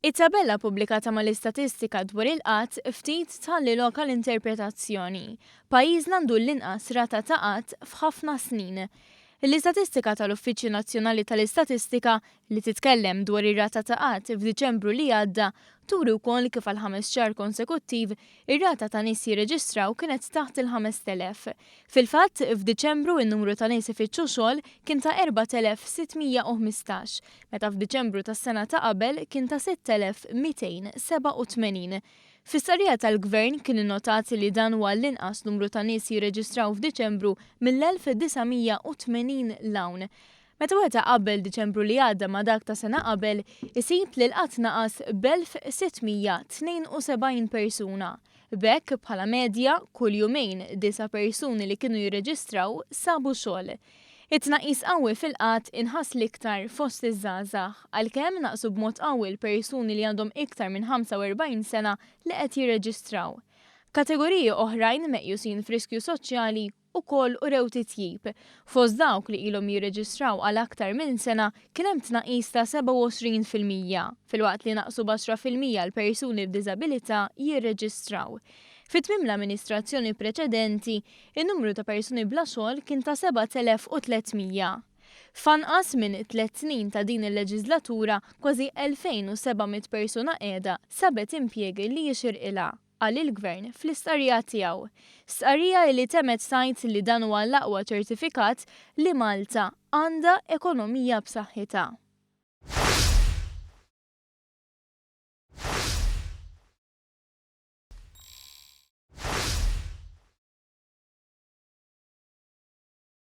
It-tabella pubblikata mal-istatistika dwar il-qgħad ftit tħalli lok għal interpretazzjoni. Pajjiżna għandu l-inqas rata ta' qgħad f'ħafna snin. L-istatistika tal-Uffiċċju Nazzjonali tal-Istatistika li titkellem dwar ir-rata ta' qgħad f'Diċembru li għadda turi wkoll kif għal ħames xahar konsekuttiv ir-rata ta' nies jirreġistraw kienet taħt il-5,000. Fil-fatt, f'Diċembru n-numru ta' nies ifittxu xogħol kien ta' 4,615, meta f'Diċembru tas-sena ta' qabel kien ta' 6,287. Fi stqarrija tal-Gvern kien innotat li dan huwa l-inqas numru ta' nies jirreġistraw f'Diċembru mill-1980 'l hawn. Meta wieħed iqabbel Diċembru li għadda ma' dak ta' sena qabel, isib li l-qgħad naqas b'1,672 persuna. B'hekk, bħala medja, kull jumejn disa' persuni li kienu jirreġistraw sabu xogħol. It-tnaqqis qawwi fil-qgħad inħass l-iktar fost iż-żgħażagħ, għalkemm naqsu b'mod qawwi l-persuni li għandhom iktar minn 45 sena li qed jirreġistraw. Kategoriji oħrajn meqjusin f'riskju soċjali ukoll urew titjib. Fost dawk li ilhom jirreġistraw għal aktar minn sena kien hemm tnaqqis ta' 27%, filwaqt li naqsu b'10% l-persuni b'diżabilità jirreġistraw. Fi tmiem l-amministrazzjoni preċedenti, in-numru ta' persuni bla xogħol kien ta' 7,300. F'anqas minn tliet snin ta' din il-leġiżlatura, kważi 2,700 persuna qiegħda sabet impjieg li jixirqilha, qal il-Gvern fl-istqarrija tiegħu. Stqarrija li temmet tgħid li dan huwa l-aqwa ċertifikat li Malta għandha ekonomija b'saħħitha.